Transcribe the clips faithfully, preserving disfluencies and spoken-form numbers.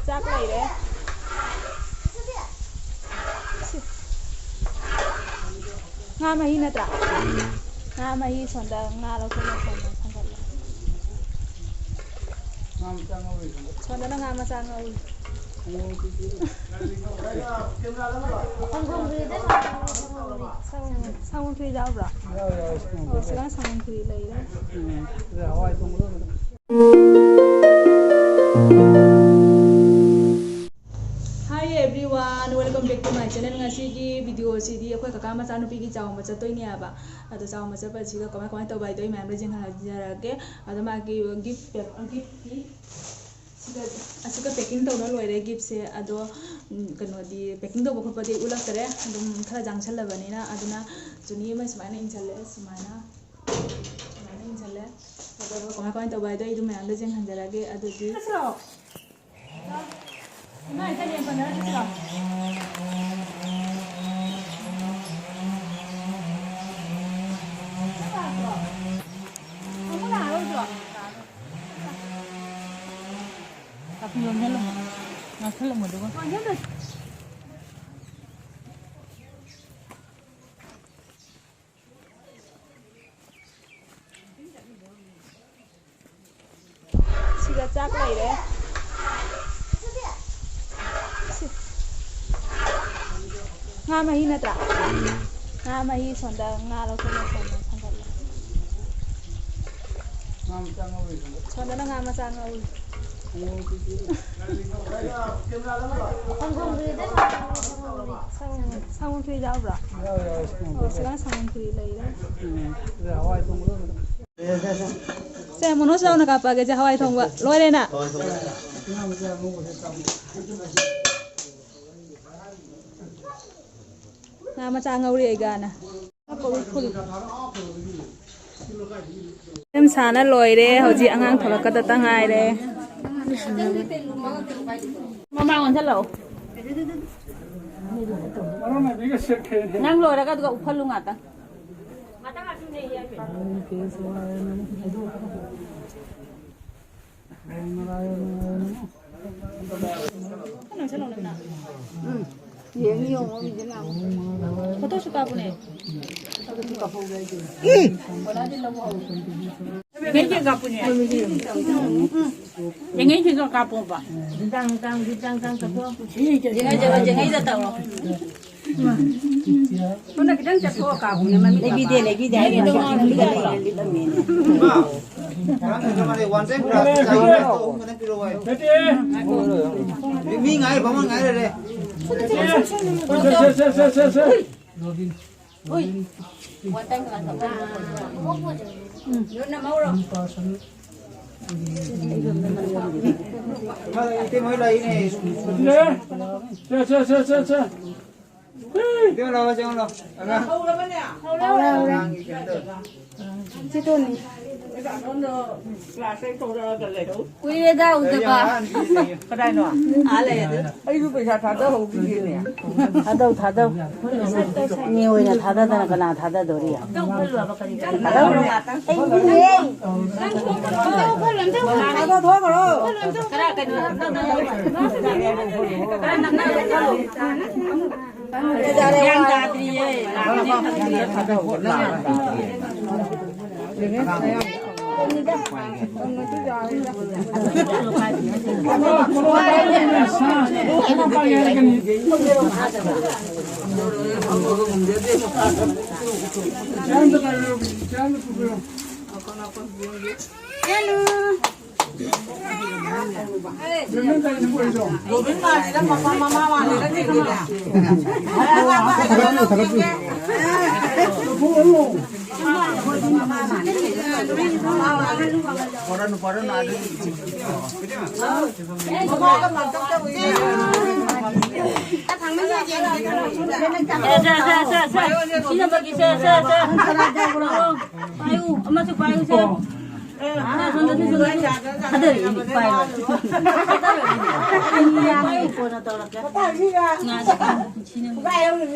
ꯆꯥꯛ ꯂꯩꯔꯦ꯫ ꯁꯤ꯫ ꯉꯥ ꯃꯍꯤ ꯅꯠꯇ꯭ꯔꯥ? ꯉꯥ ꯃꯍꯤ ꯁꯣꯝꯗ ꯉꯥ ꯂꯧꯊꯣꯛꯑꯒ ꯁꯣꯝꯗ ꯊꯥꯡꯒꯠꯂꯦ꯫ ꯁꯣꯝꯗꯅ ꯉꯥ ꯃꯆꯥ ꯉꯧꯔꯤ꯫ ꯁꯪꯒꯣꯝ ꯈ꯭ꯔꯤꯗ ꯁꯪꯒꯣꯝ ꯈ꯭ꯔꯤ ꯌꯥꯎꯕ꯭ꯔꯣ? ꯌꯥꯎꯋꯦ, ꯌꯥꯎꯋꯦ, ꯁꯪꯒꯣꯝ ꯑꯣ, ꯈ꯭ꯔꯤ꯫ ꯁꯤꯗ ꯁꯪꯒꯣꯝ ꯈ꯭ꯔꯤ ꯂꯩꯔꯦ꯫ ꯎꯝ, ꯁꯤꯗ ꯍꯋꯥꯏ ꯊꯣꯡꯕꯗꯣ꯫ Hi everyone, welcome back to my channel. ꯉꯁꯤꯒꯤ video ꯁꯤꯗꯤ ꯑꯩꯈꯣꯏ ꯀꯀꯥ ꯃꯆꯥꯅꯨꯄꯤꯒꯤ ꯆꯥꯎꯝꯕ ꯆꯠꯇꯣꯏꯅꯦꯕ꯫ ꯑꯗꯣ ꯆꯥꯎꯝꯕ ꯆꯠꯄꯁꯤꯗ ꯀꯃꯥꯏ ꯀꯃꯥꯏ ꯇꯧꯕ ꯍꯥꯏꯗꯣ ꯑꯩ ꯃꯌꯥꯝ ꯂꯣꯏ ꯌꯦꯡꯍꯟꯖꯔꯛꯑꯒꯦ꯫ ꯑꯗꯣ ꯃꯥꯒꯤ gift pack, gift ꯀꯤ ꯁꯤꯒ, ꯑꯁꯤꯒ packing ꯇꯧꯔ ꯂꯣꯏꯔꯦ gift ꯁꯦ꯫ ꯑꯗꯣ, ꯎꯝ, ꯀꯩꯅꯣꯗꯤ packing ꯇꯧꯕ ꯈꯣꯠꯄꯗꯤ ꯎꯠꯂꯛꯇꯔꯦ꯫ ꯑꯗꯨꯝ ꯈꯔ ꯌꯥꯡꯁꯜꯂꯕꯅꯤꯅ꯫ ꯑꯗꯨꯅ ꯆꯨꯅꯤ ꯑꯃ ꯁꯨꯃꯥꯏꯅ ꯏꯟꯁꯜꯂꯦ, ꯁꯨꯃꯥꯏꯅ, ꯁꯨꯃꯥꯏꯅ ꯏꯟꯁꯜꯂꯦ꯫ ꯑꯗꯣ ꯀꯃꯥꯏ ꯀꯃꯥꯏ ꯇꯧꯕ ꯍꯥꯏꯗꯣ ꯑꯩ ꯑꯗꯨꯝ ꯃꯌꯥꯝꯗ ꯌꯦꯡꯍꯟꯖꯔꯛꯑꯒꯦ꯫ ꯑꯗꯨꯗꯤ ꯏꯃꯥ, ꯏꯆꯟ ꯌꯦꯡ ꯄꯟꯗꯅ ꯆꯠꯁꯤ ꯂꯥꯎ꯫ ꯑꯃꯨꯛ ꯂꯥꯛꯑꯔꯣꯏꯗ꯭ꯔꯣ? ꯀꯥꯐꯤ ꯌꯣꯝꯁꯤꯜꯂꯝꯃꯣ꯫ ꯉꯥꯛꯁꯜꯂꯝꯃꯣ ꯑꯗꯨꯒ꯫ ꯁꯤꯒ ꯆꯥꯛ ꯂꯩꯔꯦ꯫ ꯁꯤ꯫ ꯉꯥ ꯃꯍꯤ ꯅꯠꯇ꯭ꯔꯥ? ꯉꯥ ꯃꯍꯤ ꯁꯣꯝꯗ ꯉꯥ ꯂꯧꯊꯣꯛꯑꯒ ꯁꯣꯝꯗ ꯊꯥꯡꯒꯠꯂꯦ꯫ ꯁꯣꯝꯗꯅ ꯉꯥ ꯃꯆꯥ ꯉꯧꯔꯤ꯫ ꯁꯪꯒꯣꯝ ꯈ꯭ꯔꯤꯗ ꯁꯪꯒꯣꯝ ꯈ꯭ꯔꯤ ꯌꯥꯎꯕ꯭ꯔꯥ? ꯌꯥꯎꯋꯦ, ꯌꯥꯎꯋꯦ, ꯁꯪꯒꯣꯝ ꯑꯣ, ꯈ꯭ꯔꯤꯗ꯫ ꯁꯤꯗ ꯁꯪꯒꯣꯝ ꯈ꯭ꯔꯤ ꯂꯩꯔꯦ꯫ ꯎꯝ, ꯁꯤꯗ ꯍꯋꯥꯏ ꯊꯣꯡꯕꯗꯣ꯫ ꯁꯦ, ꯃꯣꯅꯣꯁ ꯆꯥꯎꯅ ꯀꯥꯞꯄꯛꯑꯒꯦ, ꯁꯦ, ꯍꯋꯥꯏ ꯊꯣꯡꯕ ꯂꯣꯏꯔꯦꯅ꯫ ꯉꯥ ꯃꯆꯥ ꯉꯧꯔꯤ ꯑꯩꯒꯥꯅ꯫ ꯁꯦꯝ ꯁꯥꯅ ꯂꯣꯏꯔꯦ, ꯍꯧꯖꯤꯛ ꯑꯉꯥꯡ ꯊꯣꯛꯂꯛꯀꯗꯇ ꯉꯥꯏꯔꯦ꯫ ꯃꯃꯥ ꯑꯣꯟꯁꯤꯜꯂꯛꯑꯣ꯫ ꯅꯪ ꯂꯣꯏꯔꯒ ꯑꯗꯨꯒ ꯎꯞꯐꯜꯂꯨ ꯉꯥꯛꯇꯪ꯫ ꯎꯝ꯫ ꯌꯦꯡꯉꯤ ꯌꯦꯡꯉꯣ, ꯃꯤꯗꯤ ꯂꯥꯛꯑꯣ꯫ ꯐꯣꯇꯣꯁꯨ ꯀꯥꯞꯄꯨꯅꯦ꯫ ꯐꯣꯇꯣꯁꯨ ꯀꯥꯞꯍꯧꯒꯦ ꯑꯩꯗꯤ꯫ ꯌꯦꯡꯉꯩ ꯆꯦꯡ ꯀꯥꯞꯄꯨꯅꯦ꯫ ꯌꯦꯡꯉꯩ ꯆꯦꯡ ꯀꯥꯞꯄꯣꯕ꯫ ꯌꯦꯡꯉꯩ ꯆꯦꯡ, ꯌꯦꯡꯉꯩꯗ ꯇꯧꯔꯣ꯫ ꯁꯣꯝꯗ ꯈꯤꯇꯪ ꯆꯠꯊꯣꯛꯑ ꯀꯥꯞꯄꯨꯅꯦ, ꯃꯃꯤꯠ ꯂꯩꯕꯤꯗꯦ, ꯂꯩꯕꯤꯗꯦ꯫ ꯑꯩ ꯂꯩꯕꯤꯗꯦ꯫ One time class ꯉꯥꯏ ꯇꯧ, ꯑꯍꯨꯝ ꯈꯛꯇꯪ ꯄꯤꯔꯛꯑꯣ ꯍꯥꯏ꯫ ꯃꯤ ꯉꯥꯏ, ꯐꯝꯃ ꯉꯥꯏ ꯂꯩꯔꯦ꯫ ꯁꯦ, ꯁꯦ, ꯁꯦ, ꯁꯦ, ꯁꯦ꯫ ꯍꯨꯏ꯫ One time class ꯑꯃ꯫ ꯎꯝ꯫ ꯂꯣꯏꯅ ꯃꯧꯔꯣ? ꯏꯇꯩꯃ ꯍꯣꯏ ꯂꯥꯛꯏꯅꯦ꯫ ꯁꯦ, ꯁꯦ, ꯁꯦ, ꯁꯦ, ꯁꯦ꯫ ꯏꯕꯦꯝꯃ ꯂꯥꯛꯑꯣ, ꯆꯪꯉꯛꯑꯣ ꯂꯥꯛꯑꯣ꯫ ꯑꯉꯥꯡ꯫ ꯍꯧꯔꯕꯅꯦ? ꯍꯧꯔꯦ, ꯍꯧꯔꯦ, ꯍꯧꯔꯦ꯫ ꯑꯉꯥꯡꯒꯤ ꯀꯩꯅꯣ ꯇꯧꯔꯦ꯫ ꯁꯤ ꯇꯣꯅꯤ꯫ ꯑꯁꯣꯝꯗ class ꯇꯩ ꯊꯣꯛꯂꯛꯑꯒ ꯂꯩꯍꯧ꯫ ꯀꯨꯏꯔꯦꯗ ꯎꯗꯕ꯫ ꯂꯩꯌꯦ, ꯑꯉꯥꯡꯒꯤ ꯂꯩꯌꯦ꯫ ꯀꯗꯥꯏꯅꯣ? ꯑꯥ ꯂꯩꯌꯦ꯫ ꯑꯩꯁꯨ ꯄꯩꯁꯥ ꯊꯥꯗꯍꯧꯈꯤꯒꯦꯅꯦ꯫ ꯊꯥꯗꯧ, ꯊꯥꯗꯧ꯫ ꯏꯅꯦ ꯍꯣꯏꯅ ꯊꯥꯗꯗꯅ ꯀꯅꯥ ꯊꯥꯗꯗꯣꯔꯤ? ꯊꯥꯗꯧ꯫ ꯑꯩꯒꯤꯅꯦ꯫ ꯊꯥꯗꯣꯛꯈ꯭ꯔꯣ꯫ ꯈꯔ ꯀꯩꯅꯣ ꯒ꯭ꯌꯥꯟ ꯇꯥꯗ꯭ꯔꯤꯌꯦ꯫ ꯒꯣꯕꯤꯟ ꯃꯥꯜꯂꯤꯗ, ꯃꯄꯥ ꯃꯃꯥ ꯃꯥꯜꯂꯤꯗ, ꯀꯩꯅꯣꯅꯦ꯫ ꯁꯦ, ꯁꯦ, ꯁꯦ, ꯁꯦ, ꯁꯦ꯫ ꯁꯤꯅꯕꯒꯤ, ꯁꯦ, ꯁꯦ, ꯁꯦ꯫ ꯄꯥꯏꯌꯨ, ꯑꯃꯁꯨ ꯄꯥꯏꯌꯨ, ꯁꯦ꯫ ꯁꯦ, ꯁꯣꯝꯗ, ꯁꯦ, ꯁꯣꯝꯗ꯫ ꯊꯥꯗꯔꯛꯏꯅꯦ, ꯄꯥꯏꯌꯨ꯫ ꯊꯥꯗꯔꯛꯏꯅꯦ꯫ ꯑꯩ ꯀꯣꯟꯅ ꯇꯧꯔꯛꯀꯦ꯫ ꯉꯥꯁꯦ ꯀꯥꯡꯍꯧ ꯄꯨꯟꯁꯤꯅꯦ꯫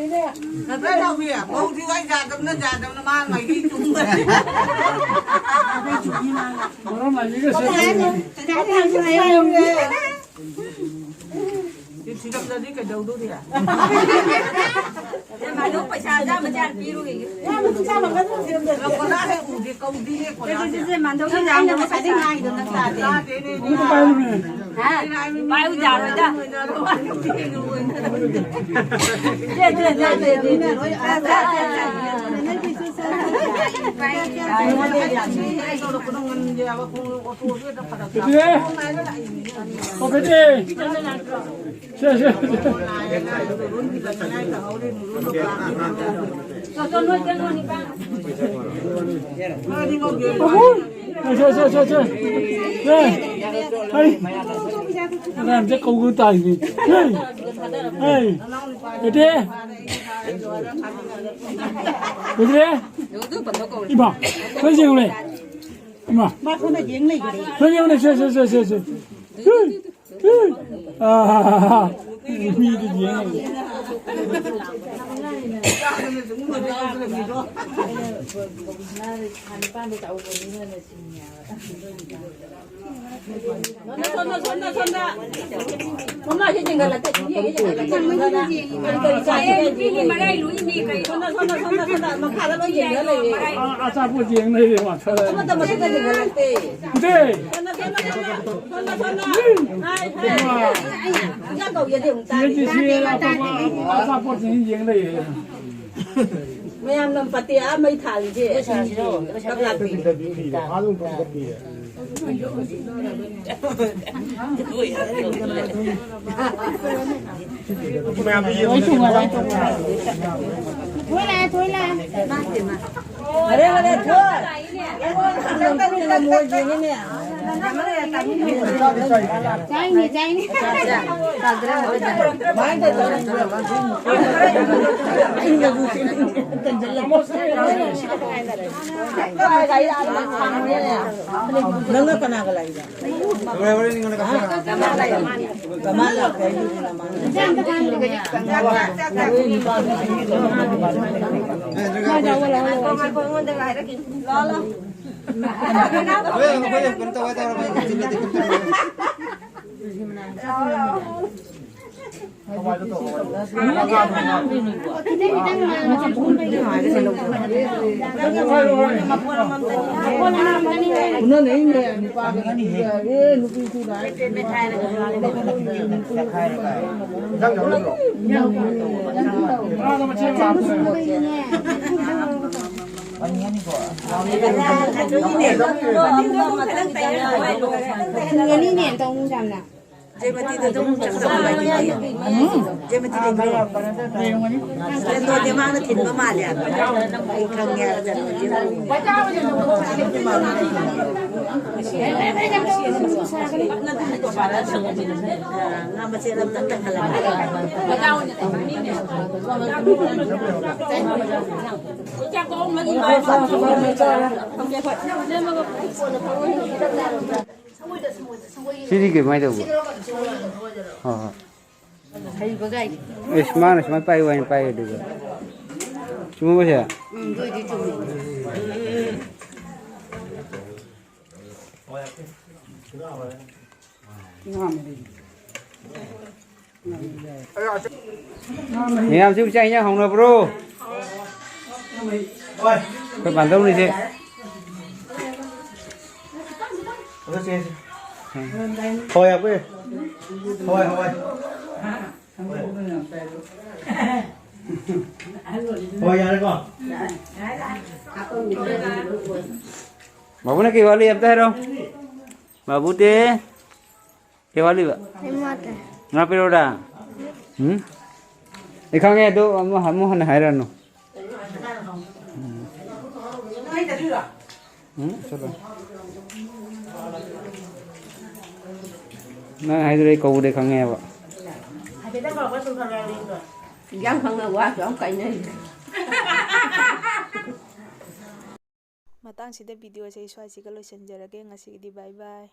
ꯅꯠꯇ꯭ꯔ ꯅꯥꯎꯕꯤ, ꯃꯧꯁꯤ ꯋꯥꯔꯤ ꯌꯥꯗꯕꯅ ꯌꯥꯗꯕꯅ ꯃꯥ ꯃꯥꯏꯒꯤ ꯆꯨꯝꯕꯅꯦ꯫ ꯃꯔꯝ ꯑꯅꯤꯒ ꯁꯦ꯫ ꯁꯤꯔꯝꯗ꯭ꯔꯗꯤ ꯀꯩꯗꯧꯗꯣꯔꯤ? ꯃꯥꯗꯣ ꯄꯩꯁꯥ ꯆꯥꯝꯃ ꯆꯥꯝꯃ ꯄꯤꯔꯨꯒꯦ꯫ ꯀꯣꯂꯥ ꯍꯦꯛ ꯎꯗꯦ, ꯀꯧꯗꯦꯅꯦ, ꯀꯣꯂꯥꯁꯦ꯫ ꯁꯦ, ꯁꯦ, ꯁꯦ, ꯃꯥꯗꯧ ꯑꯩꯅ ꯉꯁꯥꯏꯗꯩ ꯉꯥꯏꯗꯣ ꯅꯪ ꯇꯥꯗꯦ꯫ ꯇꯥꯗꯦꯅꯦ, ꯍꯥ? ꯄꯥꯏꯌꯨ ꯌꯥꯔꯣꯏꯗ꯫ ꯁꯦ, ꯁꯦ, ꯁꯦ, ꯁꯦ, ꯁꯦ꯫ ꯀꯩꯗꯧꯔꯛꯄꯅꯣ ꯉꯟꯒꯦ ꯍꯥꯏꯕ, ꯄꯨꯡ ꯑꯣꯇꯣꯁꯦ ꯍꯦꯛꯇ ꯐꯔꯛ ꯇꯥꯕ꯫ ꯀꯩꯗꯧꯔꯦ? ꯑꯣ, ꯀꯩꯗꯧꯔꯦ? ꯁꯦ, ꯁꯦ, ꯁꯦ꯫ ꯁꯦ, ꯁꯦ, ꯁꯦ, ꯁꯦ꯫ ꯁꯦ꯫ ꯍꯩ꯫ ꯑꯉꯥꯡꯁꯦ ꯀꯧꯕ ꯇꯥꯏꯅꯦ꯫ ꯁꯦ꯫ ꯍꯩ꯫ ꯕꯦꯇꯤ꯫ ꯕꯦꯇꯤ꯫ ꯏꯃꯥ꯫ ꯁꯣꯝꯗ ꯌꯦꯡꯉꯨꯅꯦ꯫ ꯏꯃꯥ꯫ ꯃꯥ ꯁꯣꯝꯗ ꯌꯦꯡ ꯂꯩꯈ꯭ꯔꯦ꯫ ꯁꯣꯝꯗ ꯌꯦꯡꯉꯨꯅꯦ꯫ ꯁꯦ, ꯁꯦ, ꯁꯦ, ꯁꯦ, ꯁꯦ꯫ ꯑꯥ, ꯃꯤꯗꯤ ꯌꯦꯡꯉꯤ꯫ ꯁꯣꯝꯗ, ꯁꯣꯝꯗ, ꯁꯣꯝꯗ, ꯁꯣꯝꯗ꯫ ꯁꯣꯝꯗ ꯁꯤ ꯆꯤꯡꯈꯠꯂꯛꯇꯦ, ꯁꯤ ꯌꯦꯡꯉꯤ, ꯆꯤꯡꯈꯠꯂꯛꯇꯦ꯫ ꯁꯣꯝꯗ, ꯁꯣꯝꯗ, ꯁꯣꯝꯗ, ꯁꯣꯝꯗ꯫ ꯃꯈꯥꯗ ꯂꯣꯏ ꯌꯦꯡꯉ ꯂꯩꯔꯦ꯫ ꯑꯆꯥꯄꯣꯠ ꯌꯦꯡ ꯂꯩꯔꯦ, ꯃꯥ꯫ ꯑꯃꯠꯇ ꯃꯊꯛꯇ ꯆꯤꯡꯈꯠꯂꯛꯇꯦ꯫ ꯏꯆꯦ! ꯁꯣꯝꯗ, ꯁꯣꯝꯗ, ꯁꯣꯝꯗ, ꯁꯣꯝꯗ, ꯁꯣꯝꯗ꯫ ꯍꯥꯏ, ꯍꯥꯏ꯫ ꯏꯟꯖꯥꯡ ꯀꯧꯒꯦꯗꯤ ꯑꯃꯨꯛ ꯆꯦ ꯆꯥꯗꯦ꯫ ꯆꯤꯆꯦ ꯑꯇꯣꯞꯄ ꯑꯆꯥꯄꯣꯠꯁꯤꯡ ꯌꯦꯡ ꯂꯩꯌꯦ꯫ ꯃꯌꯥꯝꯅ ꯄꯥꯇꯤ ꯑꯥ ꯃꯩ ꯊꯥꯜꯂꯤꯁꯦ꯫ ꯀꯪꯂꯥ ꯄꯤꯔꯦ꯫ ꯃꯌꯥꯝꯗꯤ ꯌꯦꯡꯉꯨ꯫ ꯊꯣꯏ ꯂꯥꯛꯑꯦ, ꯊꯣꯏ ꯂꯥꯛꯑꯦ꯫ ꯐꯔꯦ, ꯐꯔꯦ, ꯊꯣꯏ꯫ ꯆꯥꯏꯅꯦ, ꯆꯥꯏꯅꯦ꯫ ꯅꯪꯒ ꯀꯅꯥꯒ ꯂꯥꯛꯏꯕ? ꯀꯃꯥꯏ ꯂꯥꯛꯀꯦ? ꯄꯨꯡ ꯑꯅꯤꯅꯦ ꯇꯧꯅꯤ ꯌꯥꯝꯅ꯫ ꯖꯦꯃꯇꯤꯗ ꯑꯗꯨꯝ ꯆꯪꯉꯛꯑꯣ꯫ ꯖꯦꯃꯇꯤ ꯂꯩꯕ꯭ꯔꯣ? ꯆꯟꯗꯣꯟꯗꯤ ꯃꯥꯅ ꯊꯤꯟꯕ ꯃꯥꯜꯂꯦ ꯍꯥꯏꯕ꯫ ꯑꯩ ꯈꯪꯉꯦ ꯍꯥꯏꯕ ꯆꯟꯗꯣꯟꯗꯤ꯫ ꯉꯥ ꯃꯆꯦꯠ ꯑꯃꯇꯪ ꯀꯟꯈꯠꯂꯛꯑꯣ꯫ ꯁꯤꯗꯤ ꯀꯃꯥꯏꯅ ꯇꯧꯕ? ꯍꯣꯏ, ꯍꯣꯏ꯫ ꯍꯩꯕ ꯒꯥꯏꯗꯤ꯫ ꯑꯦꯁ, ꯃꯥꯅ ꯁꯨꯃꯥꯏꯅ ꯄꯥꯏꯌꯨ ꯍꯥꯏꯅ ꯄꯥꯏꯌꯨ ꯑꯗꯨꯒ꯫ ꯆꯨꯝꯃꯕꯣ ꯁꯦ? ꯎꯝ, ꯑꯗꯨꯏꯗꯤ ꯆꯨꯝꯃꯤ꯫ ꯃꯌꯥꯝꯁꯤꯕꯨ ꯆꯥꯛ ꯏꯟꯖꯥꯡ ꯍꯧꯅꯕ꯭ꯔꯣ? ꯑꯩꯈꯣꯏ ꯄꯥꯟꯗꯧꯅꯤꯁꯦ꯫ ꯍꯋꯥꯏ ꯍꯥꯞꯄꯦ꯫ ꯍꯋꯥꯏ, ꯍꯋꯥꯏ꯫ ꯍꯋꯥꯏ ꯌꯥꯔꯦꯀꯣ? ꯕꯥꯕꯨꯅ ꯀꯩ ꯋꯥꯠꯂꯤ ꯑꯝꯇ ꯍꯥꯏꯔꯣ꯫ ꯕꯥꯕꯨꯗꯤ? ꯀꯩ ꯋꯥꯠꯂꯤꯕ? ꯀꯩꯝ ꯋꯥꯠꯇ꯭ꯔꯦ꯫ ꯉꯥ ꯄꯤꯔꯛꯑꯣꯔꯥ? ꯎꯝ? ꯑꯩ ꯈꯪꯉꯦ, ꯑꯗꯨ ꯑꯃꯨꯛ, ꯑꯃꯨꯛ ꯍꯟꯅ ꯍꯥꯏꯔꯛꯑꯅꯨ꯫ ꯎꯝ꯫ ꯎꯝ, ꯆꯠꯂꯣ꯫ ꯅꯪ ꯍꯥꯏꯗꯨꯗꯤ ꯑꯩ ꯀꯧꯕꯗꯩ ꯈꯪꯉꯦꯕ꯫ ꯏꯟꯖꯥꯡ ꯈꯪꯅ ꯋꯥꯁꯨ ꯌꯥꯝ ꯀꯥꯏꯅꯔꯤ꯫ ꯃꯇꯥꯡꯁꯤꯗ ꯚꯤꯗꯤꯑꯣꯁꯦ ꯑꯩ ꯁ꯭ꯋꯥꯏꯁꯤꯒ ꯂꯣꯏꯁꯤꯟꯖꯔꯒꯦ꯫ ꯉꯁꯤꯒꯤꯗꯤ bye bye꯫